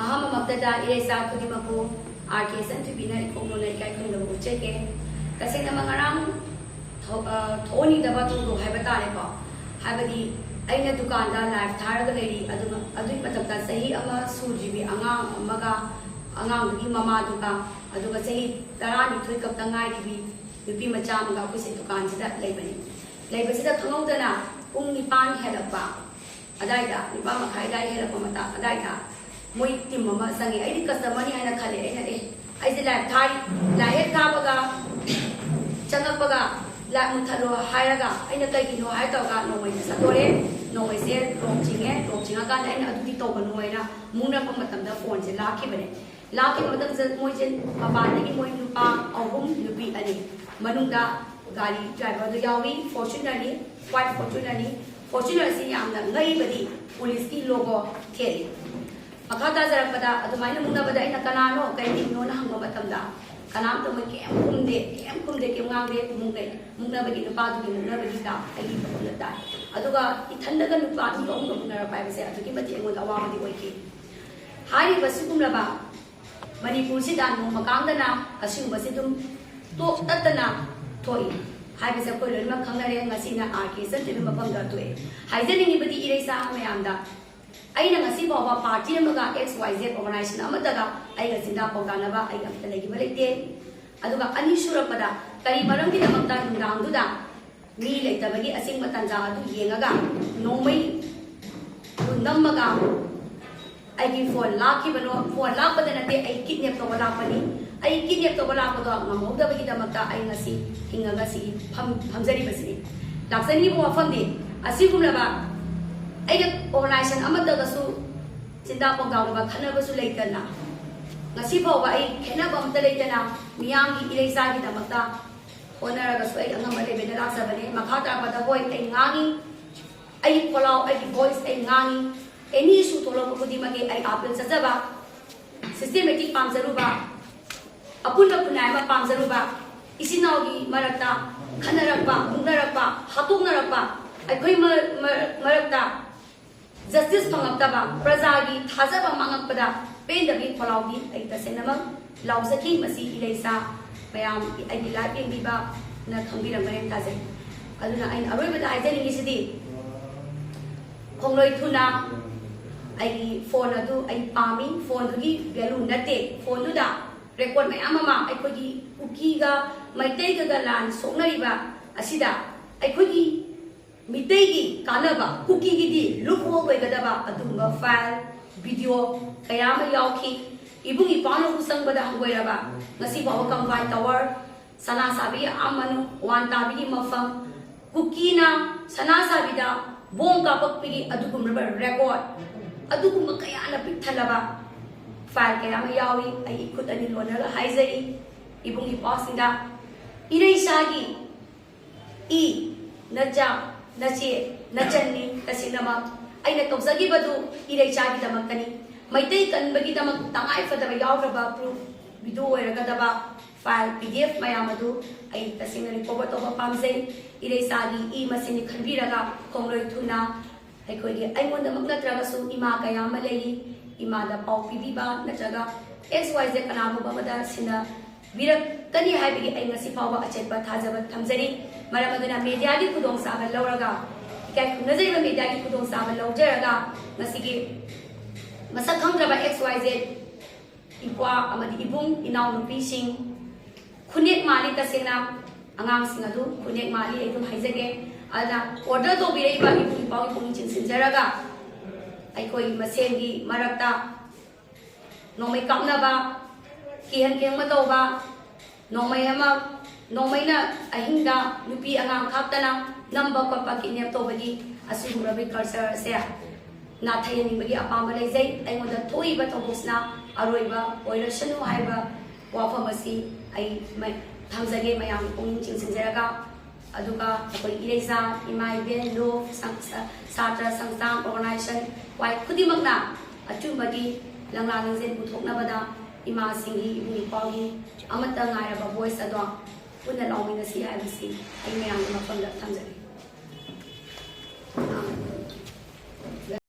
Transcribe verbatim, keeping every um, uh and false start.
ꯑꯍꯥꯟꯕꯃꯛꯇꯗ ꯏꯔꯩꯆꯥ ꯈꯨꯗꯤꯡꯃꯛꯄꯨ ꯑꯥꯔ ꯀꯦ ꯁꯟꯊꯨꯕꯤꯅ ꯏꯀꯣꯛ ꯅꯣꯟꯅ ꯏꯀꯥꯏ ꯈꯨꯝꯅꯕ ꯎꯠꯆꯒꯦ꯫ ꯇꯁꯦꯡꯅꯃꯛ ꯉꯔꯥꯡ ꯊꯣ- ꯑ, ꯊꯣꯛꯍꯟꯅꯤꯡꯗꯕ ꯊꯧꯗꯣꯛ ꯍꯥꯏꯕ ꯇꯥꯔꯦꯀꯣ꯫ ꯍꯥꯏꯕꯗꯤ ꯑꯩꯅ ꯗꯨꯀꯥꯟꯗ ꯂꯥꯏꯐ ꯊꯥꯔꯒ ꯂꯩꯔꯤ, ꯑꯗꯨꯒ ꯑꯗꯨꯒꯤ ꯃꯊꯛꯇ ꯆꯍꯤ ꯑꯃ ꯁꯨꯗ꯭ꯔꯤꯕꯤ ꯑꯉꯥꯡ ꯑꯃꯒ, ꯑꯉꯥꯡꯗꯨꯒꯤ ꯃꯃꯥꯗꯨꯒ, ꯑꯗꯨꯒ ꯆꯍꯤ ꯇꯔꯥꯅꯤꯊꯣꯏ ꯈꯛꯇ ꯉꯥꯏꯔꯤꯕꯤ ꯅꯨꯄꯤ ꯃꯆꯥ ꯑꯃꯒ ꯑꯩꯈꯣꯏꯁꯦ ꯗꯨꯀꯥꯟꯁꯤꯗ ꯂꯩꯕꯅꯤ꯫ ꯂꯩꯕꯁꯤꯗ ꯈꯪꯍꯧꯗꯅ ꯄꯨꯡ ꯅꯤꯄꯥꯟ ꯍꯦꯜꯂꯛꯄ ꯑꯗꯥꯏꯗ, ꯅꯤꯄꯥꯟ ꯃꯈꯥꯏ ꯑꯗꯥꯏ ꯍꯦꯜꯂꯛꯄ ꯃꯇꯥꯡ ꯑꯗꯥꯏꯗ ꯃꯣꯏ ꯇꯤꯝ ꯑꯃ ꯆꯪꯉꯦ꯫ ꯑꯩꯗꯤ ꯀꯁꯇꯃꯔꯅꯤ ꯍꯥꯏꯅ ꯈꯜꯂꯦ꯫ ꯑꯩꯅ, "ꯑꯦ, ꯑꯩꯁꯦ ꯂꯥꯏꯚ ꯊꯥꯔꯤ, ꯂꯥꯏꯚ ꯍꯦꯛ ꯊꯥꯕꯒ ꯆꯪꯉꯛꯄꯒ ꯂꯥꯏꯚ ꯃꯨꯠꯊꯠꯂꯣ" ꯍꯥꯏꯔꯒ, ꯑꯩꯅ "ꯀꯩꯒꯤꯅꯣ?" ꯍꯥꯏ ꯇꯧꯔꯒ ꯅꯣꯡꯃꯩꯁꯦ ꯁꯠꯇꯣꯔꯦ꯫ ꯅꯣꯡꯃꯩꯁꯦ ꯂꯣꯛ ꯆꯤꯡꯉꯦ꯫ ꯂꯣꯛ ꯆꯤꯡꯉꯀꯥꯟꯗ ꯑꯩꯅ ꯑꯗꯨꯗꯤ ꯇꯧꯒꯅꯨ ꯍꯥꯏꯅ ꯃꯨꯛꯅꯔꯛꯄ ꯃꯇꯝꯗ ꯐꯣꯟꯁꯦ ꯂꯥꯛꯈꯤꯕꯅꯦ꯫ ꯂꯥꯛꯈꯤꯕ ꯃꯇꯝꯁꯤꯗ ꯃꯣꯏꯁꯦ ꯃꯄꯥꯟꯗꯒꯤ ꯃꯣꯏ ꯅꯨꯄꯥ ꯑꯍꯨꯝ, ꯅꯨꯄꯤ ꯑꯅꯤ, ꯃꯅꯨꯡꯗ ꯒꯥꯔꯤ ꯗ꯭ꯔꯥꯏꯚꯔꯗꯨ ꯌꯥꯎꯏ꯫ ꯐꯣꯔꯆꯨꯅꯔꯅꯤ, ꯋꯥꯏꯠ ꯐꯣꯔꯆꯨꯅꯔꯅꯤ꯫ ꯐꯣꯔꯆꯨꯅꯔꯁꯤ ꯌꯥꯝꯅ ꯉꯛꯏꯕꯗꯤ ꯄꯨꯂꯤꯁꯀꯤ ꯂꯣꯒꯣ ꯊꯦꯠꯂꯤ꯫ ꯃꯈꯥ ꯇꯥꯖꯔꯛꯄꯗ ꯑꯗꯨꯃꯥꯏꯅ ꯃꯨꯛꯅꯕꯗ ꯑꯩꯅ "ꯀꯅꯥꯅꯣ, ꯀꯩ ꯃꯤꯡꯅꯣꯅ?" ꯍꯪꯕ ꯃꯇꯝꯗ ꯀꯅꯥꯝꯇ, ꯃꯣꯏ ꯀꯩꯝ ꯈꯨꯝꯗꯦ, ꯀꯩꯝ ꯈꯨꯝꯗꯦ, ꯀꯩꯝ ꯉꯥꯡꯗꯦ꯫ ꯃꯨꯛꯅꯩ꯫ ꯃꯨꯛꯅꯕꯒꯤ ꯅꯨꯄꯥꯗꯨꯒꯤ ꯃꯨꯛꯅꯕꯒꯤ ꯇꯥ ꯑꯩꯒꯤ ꯃꯐꯝꯗ ꯇꯥꯏ꯫ ꯑꯗꯨꯒ ꯏꯊꯟꯗꯒ ꯅꯨꯄꯥ ꯑꯅꯤ ꯑꯍꯨꯝꯒ ꯃꯨꯛꯅꯔꯛꯄ ꯍꯥꯏꯕꯁꯦ ꯑꯗꯨꯛꯀꯤ ꯃꯇꯤꯛ ꯑꯩꯉꯣꯟꯗ ꯑꯋꯥꯕꯗꯤ ꯑꯣꯏꯈꯤ꯫ ꯍꯥꯏꯔꯤꯕ ꯁꯤꯒꯨꯝꯂꯕ ꯃꯅꯤꯄꯨꯔꯁꯤꯗ ꯅꯣꯡꯃ ꯀꯥꯡꯗꯅ ꯑꯁꯤꯒꯨꯝꯕꯁꯤ ꯑꯗꯨꯝ ꯇꯣꯛ ꯇꯠꯇꯅ ꯊꯣꯛꯏ ꯍꯥꯏꯕꯁꯦ ꯑꯩꯈꯣꯏ ꯂꯣꯏꯅꯃꯛ ꯈꯪꯅꯔꯦ꯫ ꯉꯁꯤꯅ ꯑꯥꯔ ꯀꯦ ꯁꯟꯊꯨꯕꯤ ꯃꯐꯝꯗ ꯊꯣꯛꯑꯦ꯫ ꯍꯥꯏꯖꯅꯤꯡꯉꯤꯕꯗꯤ ꯏꯔꯩꯆꯥ ꯃꯌꯥꯝꯗ, ꯑꯩꯅ ꯉꯁꯤ ꯐꯥꯎꯕ ꯄꯥꯔꯇꯤ ꯑꯃꯒ ꯑꯦꯛꯁ ꯋꯥꯏ ꯖꯦꯠ ꯑꯣꯔꯒꯅꯥꯏꯖꯦꯁꯟ ꯑꯃꯠꯇꯒ ꯑꯩꯒ ꯆꯤꯟꯗꯥ ꯄꯥꯎꯗꯥꯅꯕ ꯑꯩꯒ ꯑꯝꯇ ꯂꯩꯈꯤꯕ ꯂꯩꯇꯦ꯫ ꯑꯗꯨꯒ ꯑꯅꯤꯁꯨꯔꯛꯄꯗ, ꯀꯔꯤ ꯃꯔꯝꯒꯤꯗꯃꯛꯇ ꯅꯨꯡꯗꯥꯡꯗꯨꯗ ꯃꯤ ꯂꯩꯇꯕꯒꯤ ꯑꯁꯦꯡꯕ ꯇꯥꯟꯖꯥ ꯑꯗꯨ ꯌꯦꯡꯉꯒ ꯅꯣꯡꯃꯩ ꯅꯝꯃꯒ ꯑꯩꯒꯤ ꯐꯣꯟ ꯂꯥꯛꯈꯤꯕꯅꯣ? ꯐꯣꯟ ꯂꯥꯛꯄꯗ ꯅꯠꯇꯦ, ꯑꯩ ꯀꯤꯗꯅꯦꯞ ꯇꯧꯕ ꯂꯥꯛꯄꯅꯤ꯫ ꯑꯩ ꯀꯤꯗꯅꯦꯞ ꯇꯧꯕ ꯂꯥꯛꯄꯗꯣ ꯉꯝꯍꯧꯗꯕꯒꯤꯗꯃꯛꯇ ꯑꯩ ꯉꯁꯤ ꯍꯤꯡꯉꯒ ꯁꯤ ꯐꯝ-, ꯐꯝꯖꯔꯤꯕꯁꯤꯅꯤ꯫ ꯂꯥꯛꯆꯅꯤꯡꯉꯤꯕ ꯋꯥꯐꯝꯗꯤ, ꯑꯁꯤꯒꯨꯝꯂꯕ ꯑꯩꯒ ꯑꯣꯔꯒꯅꯥꯏꯖꯦꯁꯟ ꯑꯃꯠꯇꯒꯁꯨ ꯆꯤꯟꯗꯥ ꯄꯥꯎꯗꯥꯎꯅꯕ ꯈꯟꯅꯕꯁꯨ ꯂꯩꯇꯅ, ꯉꯁꯤ ꯐꯥꯎꯕ ꯑꯩ ꯈꯦꯠꯅꯕ ꯑꯃꯠꯇ ꯂꯩꯇꯅ ꯃꯤꯌꯥꯝꯒꯤ ꯏꯔꯩꯆꯥꯒꯤꯗꯃꯛꯇ ꯍꯣꯠꯅꯔꯒꯁꯨ ꯑꯩ ꯑꯉꯝꯕ ꯂꯦꯚꯦꯜꯗ ꯂꯥꯛꯆꯕꯅꯦ꯫ ꯃꯈꯥ ꯇꯥꯔꯛꯄꯗ, ꯍꯣꯏ, ꯑꯩ ꯉꯥꯡꯉꯤ, ꯑꯩꯒꯤ ꯈꯣꯜꯂꯥꯎ, ꯑꯩꯒꯤ ꯚꯣꯏꯁ ꯑꯩ ꯉꯥꯡꯉꯤ꯫ ꯑꯦꯅꯤ ꯏꯁꯨ ꯊꯣꯛꯂꯛꯄ ꯈꯨꯗꯤꯡꯃꯛꯀꯤ ꯑꯩ ꯑꯥꯄꯤꯜ ꯆꯠꯆꯕ, ꯁꯤꯁꯇꯦꯃꯦꯇꯤꯛ ꯄꯥꯝꯖꯔꯨꯕ, ꯑꯄꯨꯟꯕ ꯈꯨꯟꯅꯥꯏ ꯑꯃ ꯄꯥꯝꯖꯔꯨꯕ, ꯏꯆꯤꯟ ꯏꯅꯥꯎꯒꯤ ꯃꯔꯛꯇ ꯈꯠꯅꯔꯛꯄ, ꯃꯨꯛꯅꯔꯛꯄ, ꯍꯥꯠꯇꯣꯛꯅꯔꯛꯄ, ꯑꯩꯈꯣꯏ ꯃ-, ꯃ-, ꯃꯔꯛꯇ ꯖꯁꯇꯤꯁ ꯐꯪꯉꯛꯇꯕ, ꯄ꯭ꯔꯖꯥꯒꯤ ꯊꯥꯖꯕ ꯃꯥꯡꯉꯛꯄꯗ ꯄꯦꯟꯗꯕꯒꯤ ꯈꯣꯜꯂꯥꯎꯗꯤ ꯑꯩ ꯇꯁꯦꯡꯅꯃꯛ ꯂꯥꯎꯖꯈꯤ꯫ ꯃꯁꯤ ꯏꯔꯩꯆꯥ ꯃꯌꯥꯝ, ꯑꯩꯒꯤ ꯂꯥꯏꯚ ꯌꯦꯡꯕꯤꯕꯅ ꯈꯪꯕꯤꯔꯝꯒꯅꯤ ꯍꯥꯏꯅ ꯊꯥꯖꯩ꯫ ꯑꯗꯨꯅ ꯑꯩꯅ ꯑꯔꯣꯏꯕꯗ ꯍꯥꯏꯖꯅꯤꯡꯉꯤꯁꯤꯗꯤ, ꯈꯣꯡꯂꯣꯏ ꯊꯨꯅ ꯑꯩꯒꯤ ꯐꯣꯟ ꯑꯗꯨ ꯑꯩ ꯄꯥꯝꯃꯤ꯫ ꯐꯣꯟꯗꯨꯒꯤ ꯚꯦꯂꯨ ꯅꯠꯇꯦ, ꯐꯣꯟꯗꯨꯗ ꯔꯦꯀꯣꯔꯗ ꯃꯌꯥꯝ ꯑꯃ, ꯑꯩꯈꯣꯏꯒꯤ ꯀꯨꯀꯤꯒ ꯃꯩꯇꯩꯒꯒ ꯂꯥꯟ ꯁꯣꯛꯅꯔꯤꯕ ꯑꯁꯤꯗ ꯑꯩꯈꯣꯏꯒꯤ ꯃꯤꯇꯩꯒꯤ ꯀꯥꯟꯅꯕ, ꯀꯨꯀꯤꯒꯤꯗꯤ ꯂꯨꯞ ꯑꯣꯏꯒꯗꯕ ꯑꯗꯨꯒꯨꯝꯕ ꯐꯥꯏꯜ, ꯚꯤꯗꯤꯑꯣ ꯀꯌꯥ ꯑꯃ ꯌꯥꯎꯈꯤ꯫ ꯏꯕꯨꯡ ꯏꯄ꯭ꯋꯥꯅ ꯎ ꯆꯪꯕꯗ ꯍꯪꯒꯣꯏꯔꯕ, ꯉꯁꯤ ꯐꯥꯎꯕ ꯀꯪꯐꯥꯏ ꯇꯋꯔ, ꯁꯅꯥ ꯁꯥꯕꯤꯒꯤ ꯑꯥ ꯃꯅꯨꯡ, ꯋꯥꯟ ꯇꯥꯕꯤꯒꯤ ꯃꯐꯝ, ꯀꯨꯀꯤꯅ ꯁꯅꯥ ꯁꯥꯕꯤꯗ ꯕꯣꯝ ꯀꯥꯞꯄꯛꯄꯒꯤ ꯑꯗꯨꯒꯨꯝꯂꯕ ꯔꯦꯀꯣꯔꯗ, ꯑꯗꯨꯒꯨꯝꯕ ꯀꯌꯥꯅ ꯄꯤꯛ ꯊꯜꯂꯕ ꯐꯥꯏꯜ ꯀꯌꯥ ꯑꯃ ꯌꯥꯎꯔꯤ꯫ ꯑꯩ ꯏꯈꯨꯠ ꯑꯅꯤ ꯂꯣꯟꯅꯒ ꯍꯥꯏꯖꯔꯤ ꯏꯕꯨꯡ ꯏꯄ꯭ꯋꯥꯁꯤꯡꯗ, ꯏꯔꯩꯆꯥꯒꯤ ꯏ, ꯅꯆꯥ, ꯅꯆꯦ, ꯅꯆꯟꯅꯤ꯫ ꯇꯁꯦꯡꯅꯃꯛ ꯑꯩꯅ ꯇꯧꯖꯈꯤꯕꯗꯨ ꯏꯔꯩꯆꯥꯒꯤꯗꯃꯛꯇꯅꯤ꯫ ꯃꯩꯇꯩ ꯀꯟꯕꯒꯤꯗꯃꯛ ꯇꯉꯥꯏ ꯐꯗꯕ ꯌꯥꯎꯗ꯭ꯔꯕ ꯄ꯭ꯔꯨꯐ, ꯚꯤꯗꯤꯑꯣ ꯑꯣꯏꯔꯒꯗꯕ ꯐꯥꯏꯜ, ꯄꯤ ꯗꯤ ꯑꯦꯐ ꯃꯌꯥꯝ ꯑꯗꯨ ꯑꯩ ꯇꯁꯦꯡꯅ ꯔꯤꯀꯣꯚꯔ ꯇꯧꯕ ꯄꯥꯝꯖꯩ꯫ ꯏꯔꯩꯆꯥꯒꯤ ꯏ ꯃꯁꯤꯅꯤ ꯈꯟꯕꯤꯔꯒ ꯈꯣꯡꯂꯣꯏ ꯊꯨꯅ ꯑꯩꯈꯣꯏꯒꯤ, ꯑꯩꯉꯣꯟꯗꯃꯛ ꯅꯠꯇ꯭ꯔꯒꯁꯨ ꯏꯃꯥ ꯀꯌꯥ ꯑꯃ ꯂꯩꯔꯤ, ꯏꯃꯥꯗ ꯄꯥꯎ ꯄꯤꯕꯤꯕ ꯅꯠꯇ꯭ꯔꯒ ꯑꯦꯛꯁ ꯋꯥꯏ ꯖꯦꯠ ꯀꯅꯥꯒꯨꯝꯕ ꯑꯃꯗ ꯁꯤꯟꯅꯕꯤꯔꯛꯀꯅꯤ ꯍꯥꯏꯕꯒꯤ ꯑꯩ ꯉꯁꯤ ꯐꯥꯎꯕ ꯑꯆꯦꯠꯄ ꯊꯥꯖꯕ ꯊꯝꯖꯔꯤ꯫ ꯃꯔꯝ ꯑꯗꯨꯅ ꯃꯦꯗꯤꯌꯥꯒꯤ ꯈꯨꯗꯣꯡꯆꯥꯕ ꯂꯧꯔꯒ, ꯏꯀꯥꯏ ꯈꯨꯝꯅꯖꯔꯤꯕ ꯃꯦꯗꯤꯌꯥꯒꯤ ꯈꯨꯗꯣꯡꯆꯥꯕ ꯂꯧꯖꯔꯒ ꯉꯁꯤꯒꯤ ꯃꯁꯛ ꯈꯪꯗ꯭ꯔꯕ ꯑꯦꯛꯁ ꯋꯥꯏ ꯖꯦꯠ ꯏꯄ꯭ꯋꯥ ꯑꯃꯗꯤ ꯏꯕꯨꯡ ꯏꯅꯥꯎꯅꯨꯄꯤꯁꯤꯡ ꯈꯨꯅꯦꯛ ꯃꯥꯜꯂꯤ꯫ ꯇꯁꯦꯡꯅ ꯑꯉꯥꯡꯁꯤꯡ ꯑꯗꯨ ꯈꯨꯅꯦꯛ ꯃꯥꯜꯂꯤ, ꯑꯩ ꯑꯗꯨꯝ ꯍꯥꯏꯖꯒꯦ꯫ ꯑꯗꯨꯅ ꯑꯣꯔꯗꯔ ꯇꯧꯕꯤꯔꯛꯏꯕ ꯏꯕꯨꯡ ꯏꯄ꯭ꯋꯥꯒꯤ ꯄꯨꯛꯅꯤꯡ ꯆꯤꯡꯁꯤꯟꯖꯔꯒ ꯑꯩꯈꯣꯏ ꯃꯁꯦꯟꯒꯤ ꯃꯔꯛꯇ ꯅꯣꯡꯃꯩ ꯀꯥꯞꯅꯕ, ꯀꯤꯍꯟ ꯈꯦꯡꯕ ꯇꯧꯕ, ꯅꯣꯡꯃꯩ ꯑꯃ, ꯅꯣꯡꯃꯩꯅ ꯑꯍꯤꯡꯗ ꯅꯨꯄꯤ ꯑꯉꯥꯡ ꯈꯥꯛꯇꯅ ꯅꯝꯕ ꯈꯣꯠꯄ, ꯀꯤꯗꯅꯦꯞ ꯇꯧꯕꯒꯤ ꯑꯁꯤꯒꯨꯝꯂꯕ ꯀꯜꯆꯔ ꯑꯁꯦ ꯅꯥꯊꯩꯍꯟꯅꯤꯡꯕꯒꯤ ꯑꯄꯥꯝꯕ ꯂꯩꯖꯩ꯫ ꯑꯩꯉꯣꯟꯗ ꯊꯣꯛꯏꯕ ꯊꯧꯗꯣꯛꯁꯤꯅ ꯑꯔꯣꯏꯕ ꯑꯣꯏꯔꯁꯅꯨ ꯍꯥꯏꯕ ꯋꯥꯐꯝ ꯑꯁꯤ ꯑꯩ ꯃ-, ꯊꯝꯖꯒꯦ ꯃꯌꯥꯝꯒꯤ ꯄꯨꯛꯅꯤꯡ ꯆꯤꯡꯁꯤꯟꯖꯔꯒ꯫ ꯑꯗꯨꯒ ꯑꯩꯈꯣꯏ ꯏꯔꯩꯆꯥ, ꯏꯃꯥ ꯏꯕꯦꯟ, ꯂꯨꯞ, ꯁꯪ-, ꯁ-, ꯁꯥꯇ꯭ꯔ, ꯁꯪꯁꯊꯥꯟ, ꯑꯣꯔꯒꯅꯥꯏꯖꯦꯁꯟ, ꯋꯥꯏ ꯈꯨꯗꯤꯡꯃꯛꯅ ꯑꯆꯨꯝꯕꯒꯤ ꯂꯪꯂꯥ ꯂꯪꯖꯦꯜ ꯄꯨꯊꯣꯛꯅꯕꯗ ꯏꯃꯥꯁꯤꯡꯒꯤ, ꯏꯕꯨꯡ ꯏꯄ꯭ꯋꯥꯒꯤ ꯑꯃꯠꯇ ꯉꯥꯏꯔꯕ ꯚꯣꯏꯁ ꯑꯗꯣ ꯄꯨꯟꯅ ꯂꯥꯎꯃꯤꯟꯅꯁꯤ ꯍꯥꯏꯕꯁꯤ ꯑꯩ ꯃꯌꯥꯝꯒꯤ ꯃꯐꯝꯗ ꯊꯝꯖꯒꯦ꯫